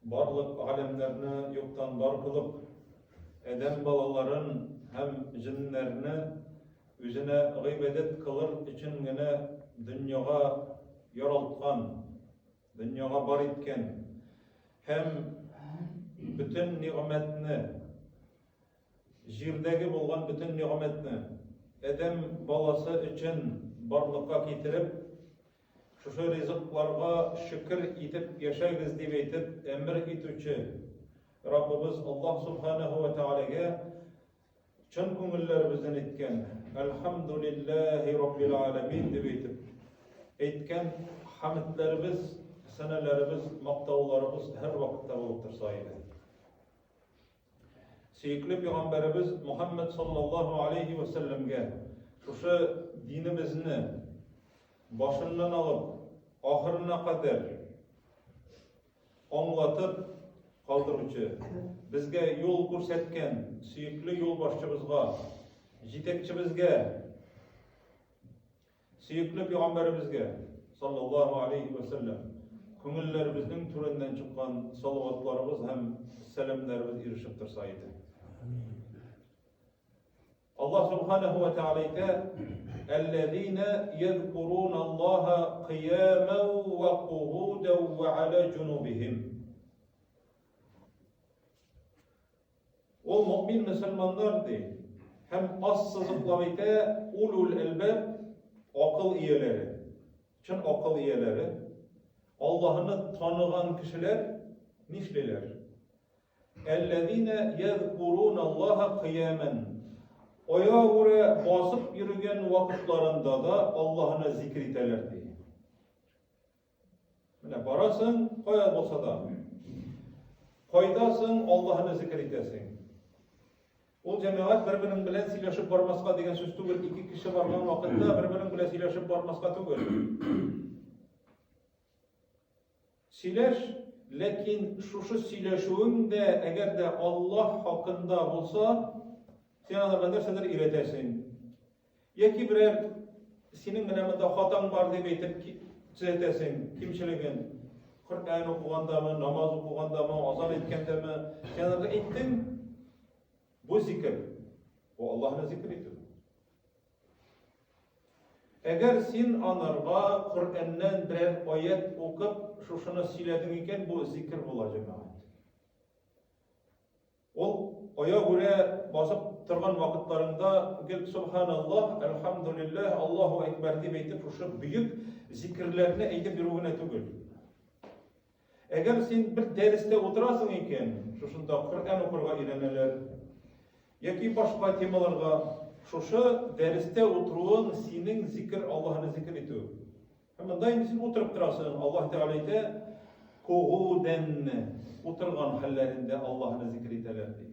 Барлык галәмнәрне юктан бар кылып, адәм балаларын һәм җеннәрне үзенә гыйбадәт кылыр өчен генә дөньяга яралткан, дөньяга бар иткән һәм бөтен нигъмәтне, җирдәге булган бөтен нигъмәтне адәм баласы өчен барлыкка китереп, Шушы ризыкларга шөкер итеп яшәгез дип әйтеп әмер итүче Раббыбыз Аллаһ Субханаһу ва Тәгаләгә чын күңелләребездән әйткән Әлхәмдулиллаһи Раббил Аләмин дип әйтеп әйткән хәмдләребез, сәнәләребез, мактауларыбыз һәрвакытта булып торса иде. Сөекле пәйгамбәребез Мухаммад саллаллаһу алейхи ва сәлләмгә шушы динебезне башыннан алып ахырына кадәр аңлатып калдыручы, безгә юл күрсәткән сөекле юлбашчыбызга, җитәкчебезгә Сөекле пәйгамбәребезгә, саллаллаһу алейхи вә сәлләм, күңелләребезнең түреннән чыккан салаватларыбыз һәм сәламнәребез ирешеп торса иде. Аллаһ субханаһу ва тааля әйтә: "Әлләзина язкуруна Аллаһа кыяман ва кугудан ва аля җунубихим." Ул мөмин мөселманнар ди. Һәм аз сызыклап әйтә, улул әлбәб акыл ияләре. Чын акыл ияләре. Аллаһны таныган кешеләр нишлиләр? Әлләзина язкурун Аллаһа кыяман. Аягүрә басып йөргән вакытларында да Аллаһны зикр итәләр ди. Менә барасың, кая булса да. Кайтасың, Аллаһны зикр итәсең. Ул җәмәгать бер-берең белән сөйләшеп бармаска дигән сүз түгел. Ике кеше барган вакытта бер-берең белән сөйләшеп бармаска түгел. Сөйләш, ләкин шушы сөйләшүең дә әгәр дә Аллаһ хакында булса, син аларга нәрсәдер өйрәтәсең. Яки берәр синең менә монда хатаң бар дип әйтеп төзәтәсең кимчелеген. Коръән укыгандамы, намаз укыгандамы, азан әйткәндәме, син аларга әйттең. Бу зикер. Бу Аллаһны зикер итү. Әгәр син анарга Коръәннән берәр аят укып, шушыны сөйләдең икән, бу зикер була, җәмәгать. Ул аягүрә басып торган вакытларында гел Субханаллаһ, Әлхәмдүлилләһ, Аллаһу әкбәр дип әйтеп шушы бөек зикерләрне әйтеп йөрү генә түгел. Әгәр син бер дәрестә утырасың икән, шушында Коръән укырга өйрәнәләр, яки башка темаларга, шушы дәрестә утыруың синең зикер, Аллаһны зикер итү. Һәм монда инде син утырып торасың, Аллаһ Тәгалә әйтә, Кугудән утырган хәлләрендә Аллаһны зикр итәләр ди.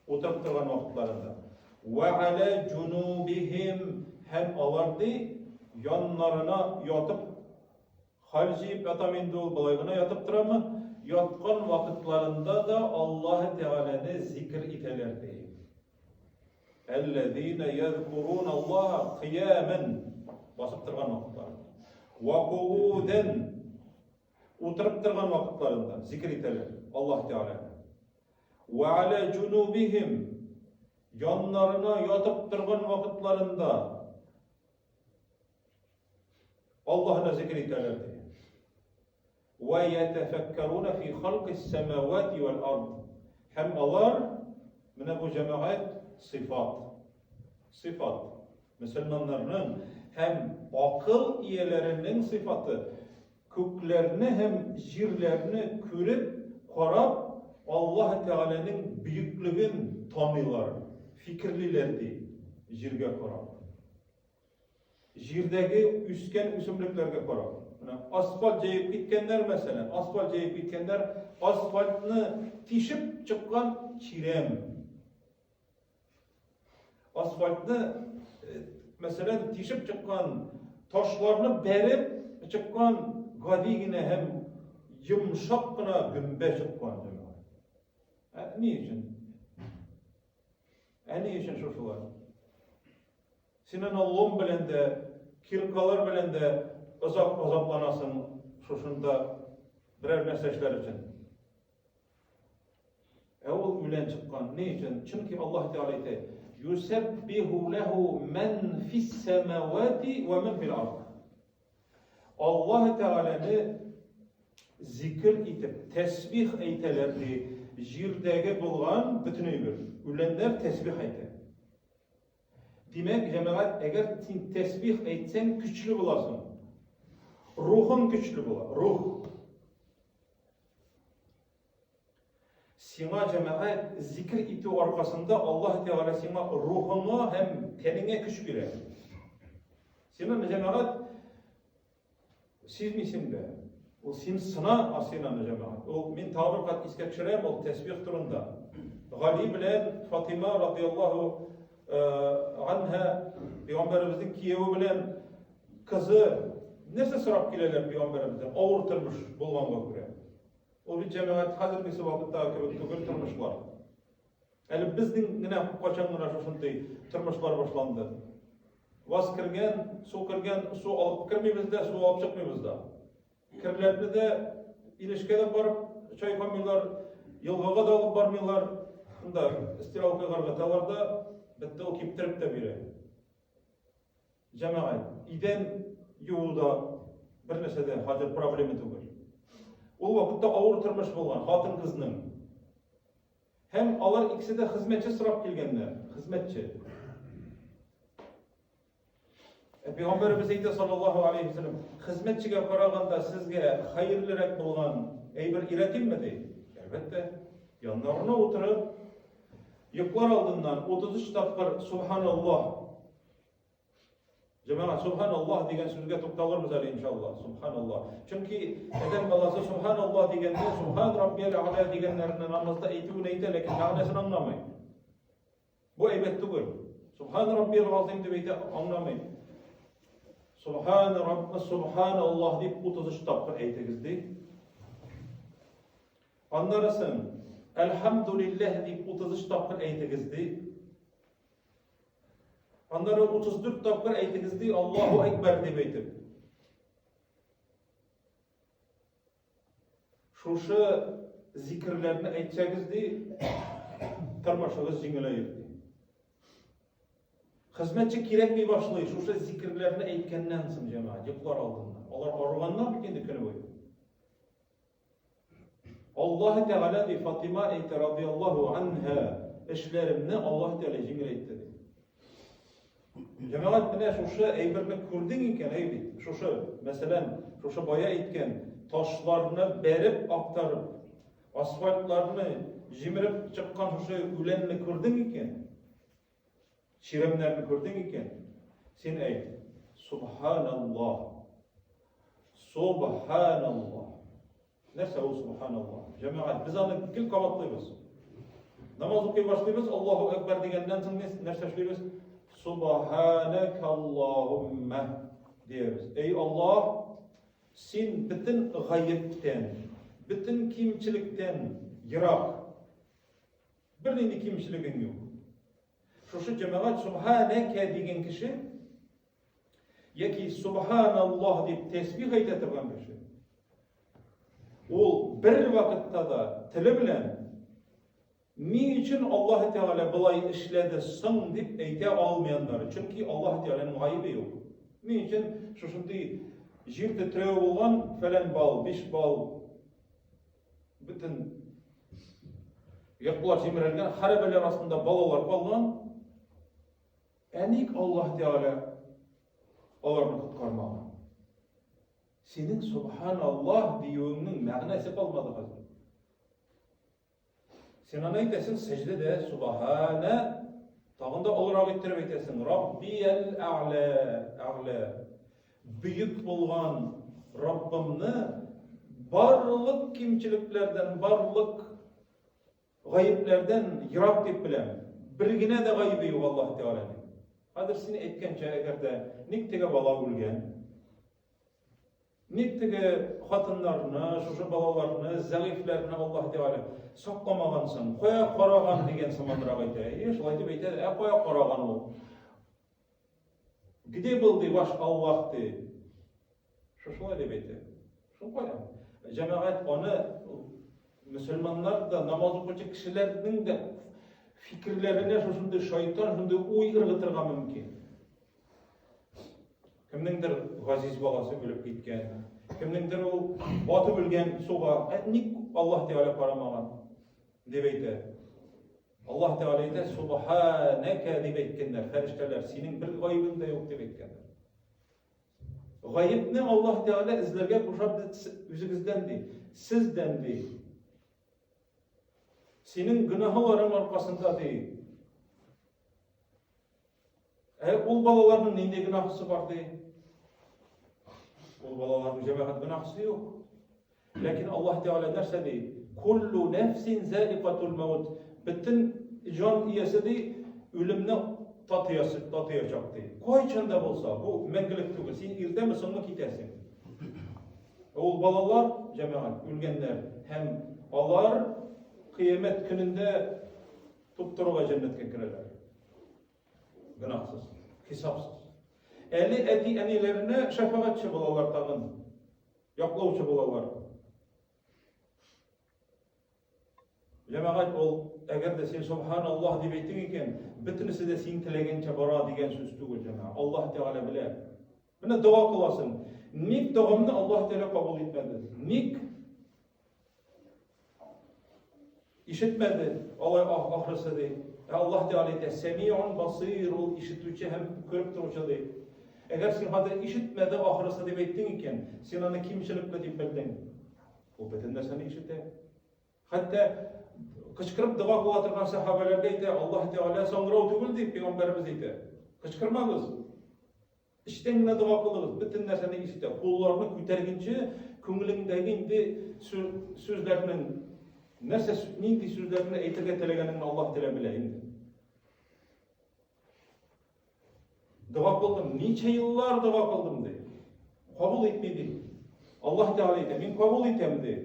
Утырып торган вакытларында. Ва аля җунубихим һәм алар ди яннарына ятып хәл җыеп ятам инде ул болай гына ятып торамы? Яткан вакытларында да Аллаһ Тәгаләне зикр итәләр ди. Әлләзина язкурун Аллаһа кыяман басып торган вакытларында. Ва куудән утырып торган вакытларында зикр итәләр Аллаһ Тәгаләне. Ва аля җунубихим яннарына ятып торган вакытларында Аллаһны зикр итәләр ди. Вә ятәфәккәруна фи халкис сәмәвати вәл ард. Һәм алар, менә бу җәмәгать сыйфат. Сыйфат. Мөселманнарның һәм акыл ияләренең сыйфаты күкләрне һәм җирләрне күреп, карап, Аллаһ Тәгаләнең бөеклеген таныйлар, фикерлиләр ди, җиргә карап. Җирдәге үскән үсемлекләргә карап. Менә асфальт җәеп киткәннәр, мәсәлән, асфальт җәеп киткәннәр, асфальтны тишеп чыккан чирәм. Асфальтны, э, мәсәлән, тишеп чыккан ташларны бәреп чыккан гади генә һәм йомшак кына гөмбә чыккан. Ә ни өчен? Ә ни өчен шушылар? Син аны лом белән дә, киркалар белән дә озак азапланасың шушында. Берәр нәрсә эшләр өчен. Ә ул үлән чыккан. Ни өчен? Чөнки Аллаһ Тәгалә әйтә: "Юсаббиху лаху ман фис самавати ва ман фил ард." Аллаһ Тәгаләне зикер итеп, тәсбих әйтәләр ди, җирдәге булган бөтен әйбер. Үләннәр тәсбих әйтә. Димәк, җәмәгать, әгәр син тәсбих әйтсәң, көчле буласың. Рухың көчле була, рух. Сиңа җәмәгать зикер итү аркасында Аллаһ Тәгалә сиңа рухыңа һәм тәнеңә көч бирә. Син аны җәмәгать сизмисең дә. Ул син сына син аны җәмәгать. Ул мин тагы бер кат искә төшерәм, ул тәсбих турында. Гали белән Фатима радияллаһу анһа пәйгамбәребезнең кияве белән кызы нәрсә сорап киләләр пәйгамбәребездән? Авыр тормыш булганга күрә. Ул бит җәмәгать хәзергесе вакыттагы кебек түгел тормышлар. Әле безнең генә кайчан гына шушындый тормышлар башланды. Ваз кергән, су кергән, су алып кермибез дә, су алып чыкмыйбыз да. Керләрне дә инешкә дә барып чайкамыйлар, елгага да алып бармыйлар. Шунда стиралкага ыргыталар да, бетте ул киптереп тә бирә. Җәмәгать, идән юуу да бер нәрсә дә хәзер проблема түгел. Ул вакытта авыр тормыш булган хатын-кызның. Һәм алар икесе дә хезмәтче сорап килгәннәр, хезмәтче. Ә пәйгамбәребез әйтә саллаллаһу алейхи вәсәлләм, хезмәтчегә караганда сезгә хәерлерәк булган әйбер өйрәтимме ди. Әлбәттә, яннарына утырып, йоклар алдыннан 33 тапкыр субханаллаһ Җәмәгать, субханаллаһ дигән сүзгә тукталырбыз әле иншаллаһ. Субханаллаһ. Чөнки адәм баласы субханаллаһ дигәндә субхан раббиял а'ла дигәннәрне намазда әйтүен әйтә, ләкин мәгънәсен аңламый. Бу әйбәт түгел. Субхан раббиял азим дип әйтә, аңламый. Субхан раббы субханаллаһ дип 33 тапкыр әйтегез ди. Аннарысын әлхәмдулилләһ дип 33 тапкыр әйтегез ди. Аннары 34 тапкыр әйтегез ди, Аллаһу Әкбәр дип әйтеп. Шушы зикерләрне әйтсәгез ди, тормышыгыз җиңеләер ди. Хезмәтче кирәкми башлый, шушы зикерләрне әйткәннән соң җәмәгать, йоклар алдыннан. Алар арыганнар бит инде көне буе. Аллаһ Тәгалә ди, Фатима әйтә, радияллаһу анһа, эшләремне Аллаһ Тәгалә җиңеләйтте ди. Җәмәгать менә шушы әйберне күрдең икән, әй бит, шушы, мәсәлән, шушы бая әйткән ташларны бәреп актарып, асфальтларны җимереп чыккан шушы үләнне күрдең икән, Чирәмнәрне күрдең икән, син әйт, Субханаллаһ. Субханаллаһ. Нәрсә ул субханаллаһ? Җәмәгать, без аны гел кабатлыйбыз. Намаз укый башлыйбыз, Аллаһу әкбәр дигәннән соң нәрсә эшлибез? Субханакаллаһумма диябез. Эй Аллаһ, син бөтен гаептән, бөтен кимчелектән ерак. Бернинди кимчелегең юк. Шушы җәмәгать субханәкә дигән кеше яки субханаллаһ дип тәсбих әйтә торган кеше ул бер вакытта да теле белән ни өчен Аллаһ Тәгалә болай эшләде соң дип әйтә алмый аннары. Чөнки Аллаһ Тәгаләнең гаебе юк. Ни өчен шушындый җир тетрәү булган, фәлән балл, 5 балл бөтен йортлар җимерелгән, хәрабәләр астында балалар калган. Ә ник Аллаһ Тәгалә аларны коткармаган? Синең субханаллаһ диюеңнең мәгънәсе калмады хәзер. Син аны әйтәсең сәҗдәдә субхана, тагын да олырак иттереп әйтәсең, Раббиял әгълә, әгълә. Бөек булган Раббымны барлык кимчелекләрдән, барлык гаепләрдән ерак дип беләм. Бер генә дә гаебе юк Аллаһ Тәгаләнең. Хәзер син әйткәнчә, әгәр дә ник теге бала үлгән, Ник теге хатыннарны, шушы балаларны, зәгыйфьләрне Аллаһ Тәгалә сакламаган соң? Кая караган дигән сыманрак әйтә. Әйе, шулай дип әйтә. Ә кая караган ул? Где был ди ваш Аллаһ ди? Шушылай дип әйтә. Шул кая? Җәмәгать аны мөселманнар да, намаз укучы кешеләрнең дә фикерләренә шушындый шайтан, шундый уй ыргытырга мөмкин. Кемнеңдер газиз баласы үлеп киткән, кемнеңдер ул батып үлгән суга, ә ник Аллаһ Тәгалә карамаган дип әйтә. Аллаһ Тәгалә әйтә, Субханәкә дип әйткәннәр, фәрештәләр, синең бер гаебең дә юк дип әйткәннәр. Гаепне Аллаһ Тәгалә эзләргә куша үзегездән ди, сездән ди. Синең гөнаһларың аркасында ди. Ә ул балаларның нинди гөнаһысы бар ди? Ул балаларның җәмәгать гөнаһысы юк. Ләкин Аллаһ Тәгалә нәрсә ди? Куллу нәфсин заикатул маут. Бөтен җан иясе ди, үлемне татыясы, татыячак ди. Кайчан да булса, бу мәңгелек түгел. Син иртәме соңмы китәсең. Ул балалар, җәмәгать, үлгәннәр һәм алар кыямәт көнендә туп-турыга җәннәткә керәләр. Гөнаһсыз, хисапсыз. Әле әти-әниләренә шәфәгатьче булалар тагын. Яклаучы булалар. Җәмәгать ул, әгәр дә син субханаллаһ дип әйттең икән, бөтенесе дә син теләгәнчә бара дигән сүз түгел, җәмәгать. Аллаһ Тәгалә белә. Менә дога кыласың. Ник догамны Аллаһ Тәгалә кабул итмәде? Ник Ишетмәде, алай ахрысы ди. Ә Аллаһ Тәгалә әйтә, Сәмиун басир, ул ишетүче һәм күреп торучы ди. Әгәр син хәзер ишетмәде ахрысы дип әйттең икән, син аны кимчелекле дип белдең. Ул бөтен нәрсәне ишетә. Хәтта кычкырып дога кыла торган сәхабәләргә әйтә, Аллаһ Тәгалә саңгырау түгел дип пәйгамбәребез әйтә. Кычкырмагыз. Эчтән генә дога кылыгыз, бөтен нәрсәне ишетә. Кулларны күтәргәнче, күңелеңдәге инде сүзләрнең нәрсә нинди сүзләрне әйтергә теләгәнеңне Аллаһ Тәгалә белә инде. Дога кылдым, ничә еллар дога кылдым ди. Кабул итми ди. Аллаһ Тәгалә әйтә, мин кабул итәм ди.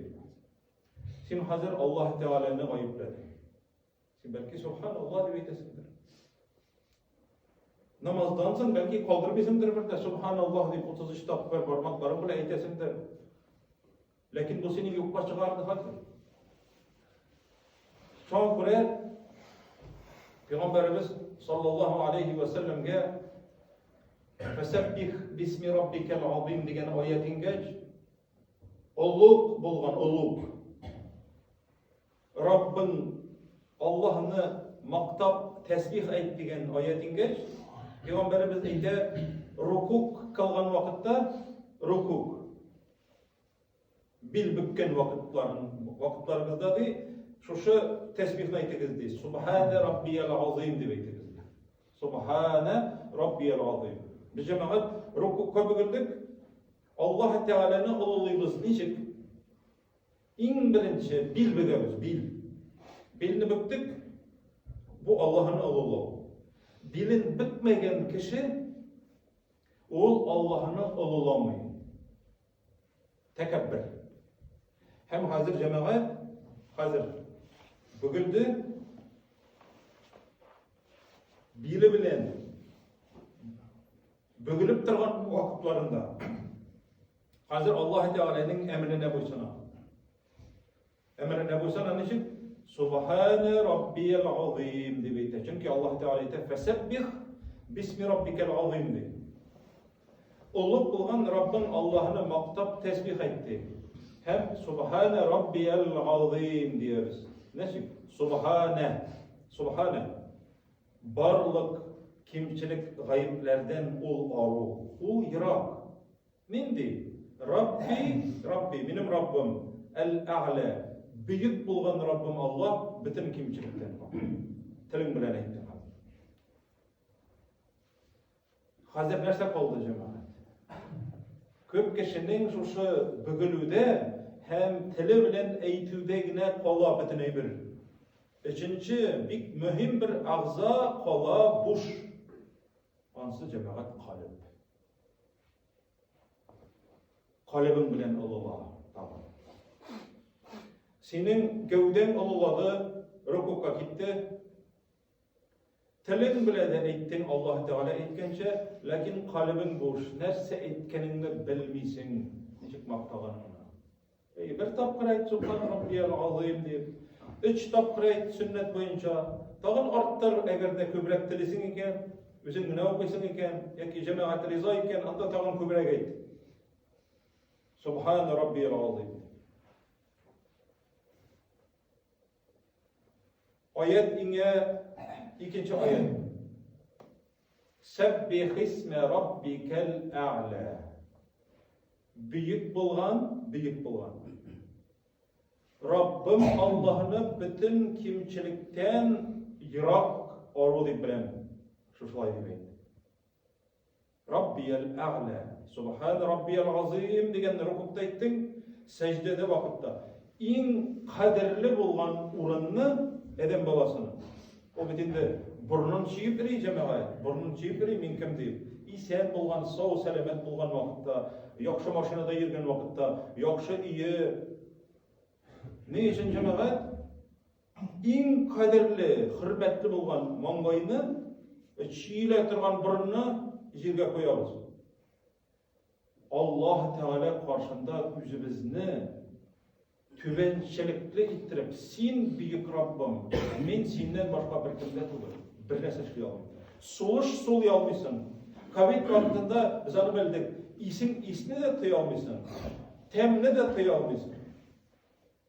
Син хәзер Аллаһ Тәгаләне гаепләдең. Син бәлки субханаллаһ дип әйтәсеңдер. Намаздан соң бәлки калдырмыйсыңдыр бер дә субханаллаһ дип 33 тапкыр бармакларың белән әйтәсеңдер. Ләкин бу сине юкка чыгарды хәзер. Шуңа күрә Пәйгамбәребез саллаллаһу алейхи ва сәлләмгә Фәсәббих бисми раббикал азим дигән аят иңгәч, олуг булган олуг Раббың Аллаһны мактап тәсбих әйт дигән аят иңгәч, пәйгамбәребез әйтә, рукук кылган вакытта рукук бил бөккән вакытларын вакытларыгызда ди, шушы тәсбихны әйтегез ди. Субхана раббиял азим дип әйтегез. Субхана раббиял азим. Без җәмәгать рукукка бөгелдек. Аллаһ Тәгаләне олылыйбыз ничек? Иң беренче бил бөгәбез, бил. Билне бөктек, бу Аллаһны олылау. Билен бөкмәгән кеше ул Аллаһны олыламый. Тәкәббер. Һәм хәзер җәмәгать хәзер бөгелде биле белән бөгелеп торган вакытларында Хәзер Аллаһ Тәгаләнең әмеренә буйсына. Әмеренә буйсына ничек? Субхана раббиял азим дип әйтә. Чөнки Аллаһ Тәгалә әйтә, "Фәсәббих бисми раббикал азим" ди. Олуг булган Раббың Аллаһны мактап тәсбих әйтте. Һәм Субхана раббиял азим диябез. Ничек? Субхана. Субхана. Барлык кимчелек гаепләрдән ул ару. Ул ерак. Нинди? Рабби, Рабби, минем Раббым, Әл-Әгълә, бөек булган Раббым Аллаһ бөтен кимчелектән пакь. Телең белән әйттең хәзер. Хәзер нәрсә калды, җәмәгать? Күп кешенең шушы бөгелүдә һәм теле белән әйтүдә генә кала бөтен әйбер. Өченче, бик мөһим бер агъза кала буш. Ансы җәмәгать калеб. Калебең белән олыла тагын. Синең гәүдәң олылады, рукукка китте. Телең белә дә әйттең Аллаһ Тәгалә әйткәнчә, ләкин калебең буш, нәрсә әйткәнеңне белмисең, ничек мактаганыңны. Әй, бер тапкыр әйт Субхан Раббиял Азыйм дип. Өч тапкыр әйт сөннәт буенча. Тагын арттыр, әгәр дә күбрәк телисең икән, үзең генә укыйсың икән, яки җәмәгать риза икән, анда тагын күбрәк әйт. Субхан Раббиял Азыйм. Аят иңә икенче аят. Сәббихисмә раббикәл ә'лә. Бөек булган, бөек булган. Раббым Аллаһны бөтен кимчелектән ерак ару дип беләм. Шушылай дип әйтте. Раббиял әгълә, Субхан Раббиял азыйм дигән рукукта әйттең, сәҗдәдә вакытта. Иң кадерле булган урынны адәм баласының. Ул бит инде борынын чөеп йөри җәмәгать, борынын чөеп йөри мин кем дип. Исән булган, сау, сәламәт булган вакытта, яхшы машинада йөргән вакытта, яхшы өе. Ни өчен җәмәгать? Иң кадерле, хөрмәтле булган маңгайны, чөелә торган борынны җиргә куябыз. Аллаһ Тәгалә каршында үзебезне түбәнчелекле иттереп, син бөек Раббым, мин синнән башка беркем дә түгел, бер нәрсә эшли алмыйм. Сулыш сулый алмыйсың. Ковид вакытында без аны белдек. Исең исне дә тыя алмыйсың, тәмне дә тыя алмыйсың.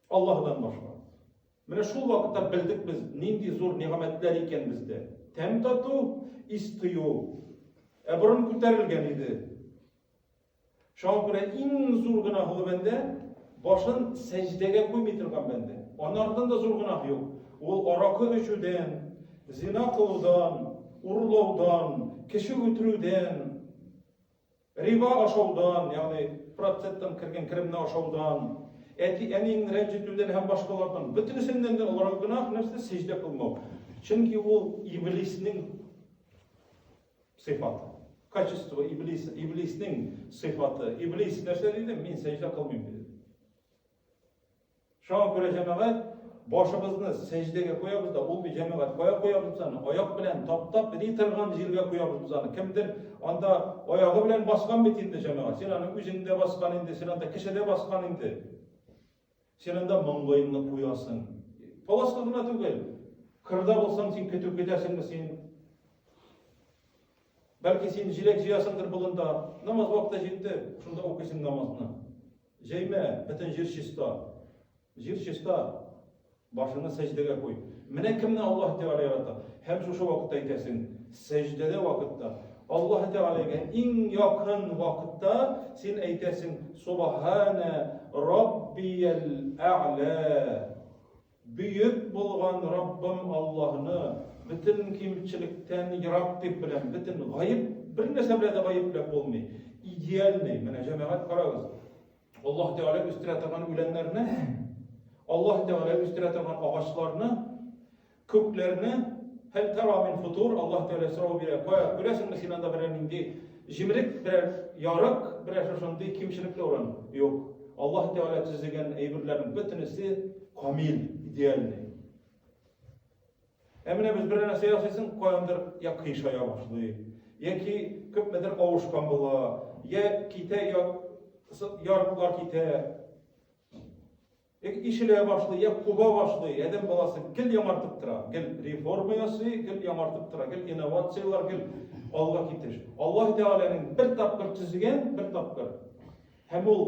Аллаһыдан башка. Менә шул вакытта белдек без нинди зур нигъмәтләр икән бездә. Тәм тату, ис тою. Ә борын күтәрелгән иде. Шуңа күрә иң зур гөнаһлы бәндә башын сәҗдәгә куймый торган бәндә. Анардан да зур гөнаһ юк. Ул аракы эчүдән, зина кылудан, урлаудан, кеше үтерүдән, Риба ашаудан, ягъни проценттан кергән керемне ашаудан, әти-әниеңне рәнҗетүдән һәм башкалардан, бөтенесеннән дә олырак гөнаһ нәрсә? Сәҗдә кылмау. Чөнки ул иблиснең сыйфаты. Качество иблиса, иблиснең сыйфаты. Иблис нәрсә диде? Мин сәҗдә кылмыйм диде. Шуңа күрә җәмәгать башыбызны сәҗдәгә куябыз да, ул бит җәмәгать кая куябыз без аны? Аяк белән таптап бери торган җиргә куябыз без аны. Кемдер анда аягы белән баскан бит инде җәмәгать. Син аны үзең дә баскан инде, син анда кеше дә баскан инде. Син анда маңгаеңны куясың. Паласка гына түгел. Кырда булсаң, син көтү көтәсеңме син? Бәлки син җиләк җыясыңдыр болында. Намаз вакыты җитте, шунда укыйсың намазны. Җәймә, бөтен җир чиста. Җир чиста. Башыңны сәҗдәгә куй. Менә кемне Аллаһ Тәгалә ярата. Һәм шушы вакытта әйтәсең, сәҗдәдә вакытта, Аллаһ Тәгаләгә иң якын вакытта син әйтәсең, Субхана Раббиял Әгълә. Бөек булган Раббым Аллаһны бөтен кимчелектән ерак дип беләм, бөтен гаеп, бер нәрсә белән дә гаепләп булмый. Идеальный, менә җәмәгать карагыз. Аллаһ Тәгалә үстерә торган үләннәрне, Аллаһ Тәгалә үстерә торган агачларны, күкләрне, һәл тара мин футур, Аллаһ Тәгалә сорау бирә. Кая, күрәсеңме син анда берәр нинди җимерек, берәр ярык, берәр шушындый кимчелекле урын? Юк. Аллаһ Тәгалә төзегән әйберләрнең бөтенесе камил, идеальный. Ә менә без берәр нәрсә ясыйсың, каяндыр я кыйшая башлый, яки күпмедер авышкан була, я китә, я ярыклар китә. Яки ишелә башлый, я куба башлый. Адәм баласы гел яңартып тора, гел реформа ясый, гел яңартып тора, гел инновацияләр, гел алга китеш. Аллаһ Тәгаләнең бер тапкыр төзегән, бер тапкыр. Һәм ул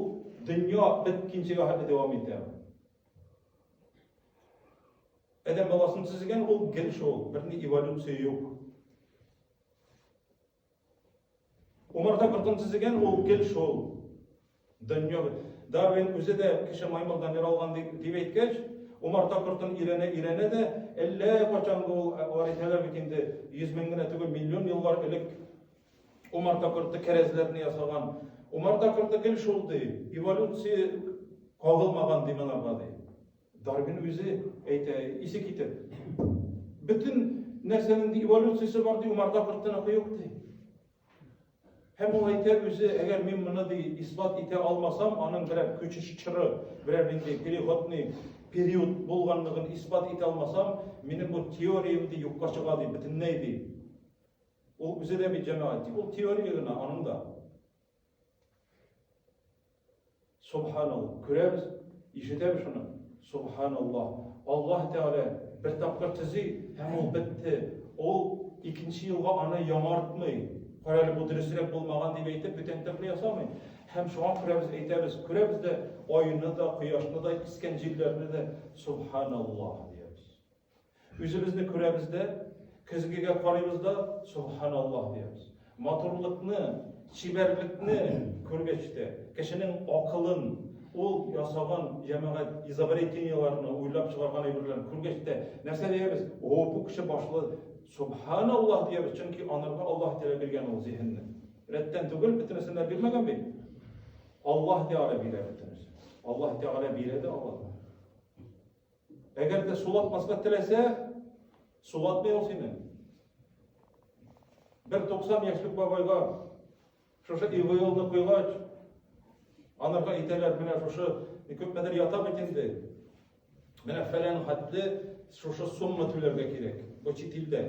дөнья беткәнчегә хәтле дәвам итә. Адәм баласын төзегән ул гел шул, берни эволюция юк. Умарта кортын төзегән ул гел шул. Дөнья Дарвин үзе дә кеше маймылдан яралган дип, дип әйткәч, умарта кортын өйрәнә өйрәнә дә, әллә качангы ул, алар әйтәләр бит инде, 100 мең генә түгел, миллион еллар элек умарта корты кәрәзләрне ясаган. Умарта корты гел шул ди, эволюция кагылмаган ди монарга ди. Дарвин үзе әйтә, исе китеп. Бөтен нәрсәнең ди эволюциясе бар ди, умарта кортыныкы юк ди. Һәм ул әйтә үзе, әгәр мин моны ди исбат итә алмасам, аның берәр күчеш чоры, берәр нинди переходный период булганлыгын исбат итә алмасам, минем бу теориям ди юкка чыга ди, бөтенләй ди. Ул үзе дә бит җәмәгать, ул теория генә аның да. Субханалла, күрәбез. Ишетәбез шуны. Субханаллаһ. Аллаһ Тәгалә бер тапкыр төзи һәм ул бетте. Ул икенче елга аны яңартмый. Кара әле бу дөресрәк булмаган дип әйтеп, бүтән төрле ясамый. Һәм шуңа күрә без әйтәбез, күрәбез дә айны да, кояшны да, искән җилләрне дә субханаллаһ диябез. Үзебезне күрәбез дә, көзгегә карыйбыз да, субханаллаһ диябез. Матурлыкны, чибәрлекне күргәч тә, кешенең акылын, ул ясаган җәмәгать изобретениеләрне, уйлап чыгарган әйберләрен күргәч тә, нәрсә диябез? О, бу кеше башлы, субханаллаһ диябез, чөнки анарга Аллаһ Тәгалә биргән ул зиһенне. Рәттән түгел, бөтенесен дә бирмәгән бит. Аллаһ Тәгалә бирә бөтенесен. Аллаһ Тәгалә бирә дә ала. Әгәр дә сулатмаска теләсә, сулатмый ул сине. Бер 90 яшьлек бабайга шушы ИВЛны куйгач, анарга әйтәләр, менә шушы күпмедер ята бит инде. Менә фәлән хәтле шушы сумма түләргә кирәк. Бу чит илдә.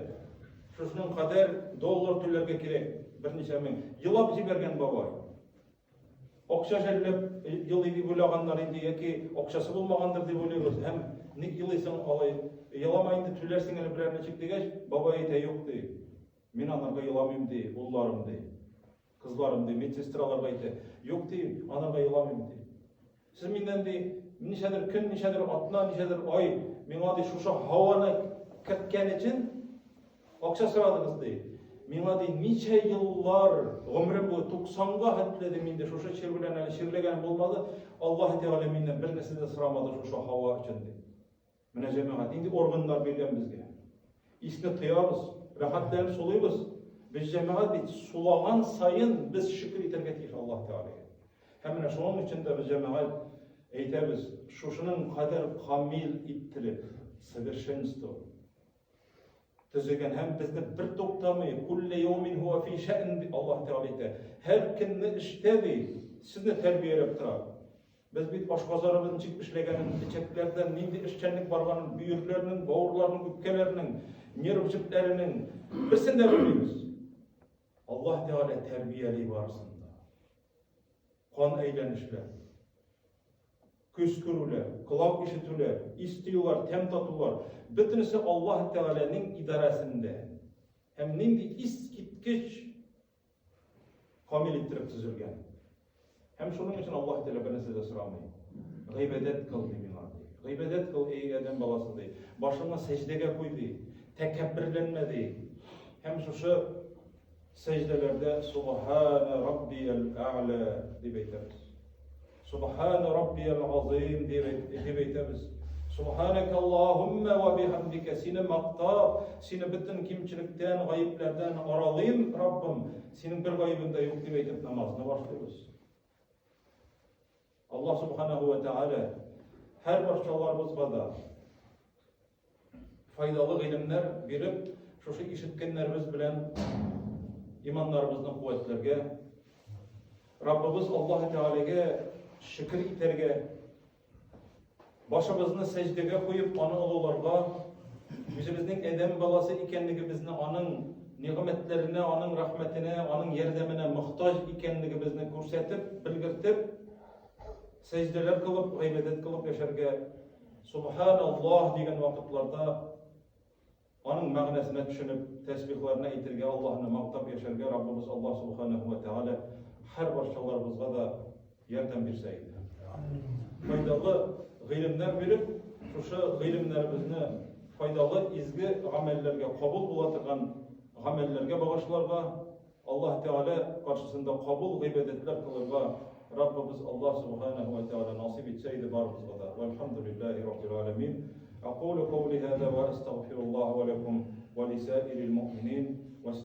Шушының кадәр доллар түләргә кирәк, берничә мең. Елап җибәргән бабай. Акча жәлләп елый дип уйлаганнар инде яки акчасы булмагандыр дип уйлыйбыз. Һәм ник елыйсың алай? Елама инде, түләрсең әле берәр ничек дигәч, бабай әйтә, юк ди. Мин анарга еламыйм ди, улларым ди. Кызларым ди, медсестраларга әйтә. Юк ди, анарга еламыйм ди. Сез миннән ди, ничәдер көн, ничәдер атна, ничәдер ай миңа ди шушы һаваны керткән өчен акча сорадыгыз ди. Миңа ди ничә еллар гомерем буе 90-га хәтле ди мин ди шушы чир белән әле чирләгәнем булмады. Аллаһ Тәгалә миннән бер нәрсә дә сорамады шушы һава өчен ди. Менә җәмәгать, нинди органнар биргән безгә. Исне тоябыз, рәхәтләнеп сулыйбыз. Без җәмәгать бит сулаган саен без шөкер итәргә тиеш Аллаһ Тәгаләгә. Һәм менә шуның өчен дә без җәмәгать әйтәбез, шушының кадәр камил иттереп, совершенство төзегән һәм безне бер туктамый, кулле яумин хуа фи шәън дип Аллаһ Тәгалә әйтә. Һәр көнне эштә ди, сезне тәрбияләп тора. Без бит ашказаныбыз ничек эшләгәнен, эчәкләрдә нинди эшчәнлек барганын, бөерләрнең, бавырларның, үпкәләрнең, нерв җепләренең берсен дә белмибез. Аллаһ Тәгалә тәрбияли барысын да. Кан әйләнешләр, күз күрүләр, колак ишетүләр, ис тоюлар, тәм татулар, бөтенесе Аллаһ Тәгаләнең идарәсендә. Һәм нинди искиткеч камил иттереп төзелгән. Һәм шуның өчен Аллаһ Тәгалә бер нәрсә дә сорамый. Гыйбадәт кыл ди миңа ди. Гыйбадәт кыл, эй адәм баласы ди. Башыңны сәҗдәгә куй ди. Тәкәбберләнмә ди. Һәм шушы сәҗдәләрдә Субхана раббиял әгълә дип әйтәбез. Субхана раббиял азим дип әйтәбез. Субханaka Аллаһумма ва бихамдика сине мактап, сине бөтен кимчелектән, гаепләрдән аралыйм, Раббым, синең бер гаебең дә юк дип әйтеп намазны башлыйбыз. Аллаһ субханаху ва тааля һәр барчаларыбызга да файдалы гыйлемнәр биреп, шушы ишеткәннәребез белән иманнарыбызны куәтләргә, Раббыбыз Аллаһ Тәгаләгә шөкер итәргә, башыбызны сәҗдәгә куеп, аны олыларга, үзебезнең адәм баласы икәнлегебезне, аның нигъмәтләренә, аның рәхмәтенә, аның ярдәменә мохтаҗ икәнлегебезне күрсәтеп, белгертеп, сәҗдәләр кылып, гыйбадәт кылып яшәргә Субханаллаһ дигән вакытларда аның мәгънәсенә төшенеп, тәсбихларны әйтергә, Аллаһны мактап яшәргә Раббыбыз Аллаһ Субханаһу ва Тәгалә һәр барчаларыбызга да ярдәм бирсә иде. Файдалы гыйлемнәр биреп, шушы гыйлемнәребезне файдалы изге гамәлләргә кабул була торган гамәлләргә багышларга, Аллаһ Тәгалә каршысында кабул гыйбадәтләр кылырга Раббыбыз Аллаһ Субханаһу ва Тәгалә насыйп итсә иде барыбызга да. Вальхамдулиллаһи раббил аламин. Акулу каули һаза ва астагфируллаһа ва лакум ва лисаирил муъминин.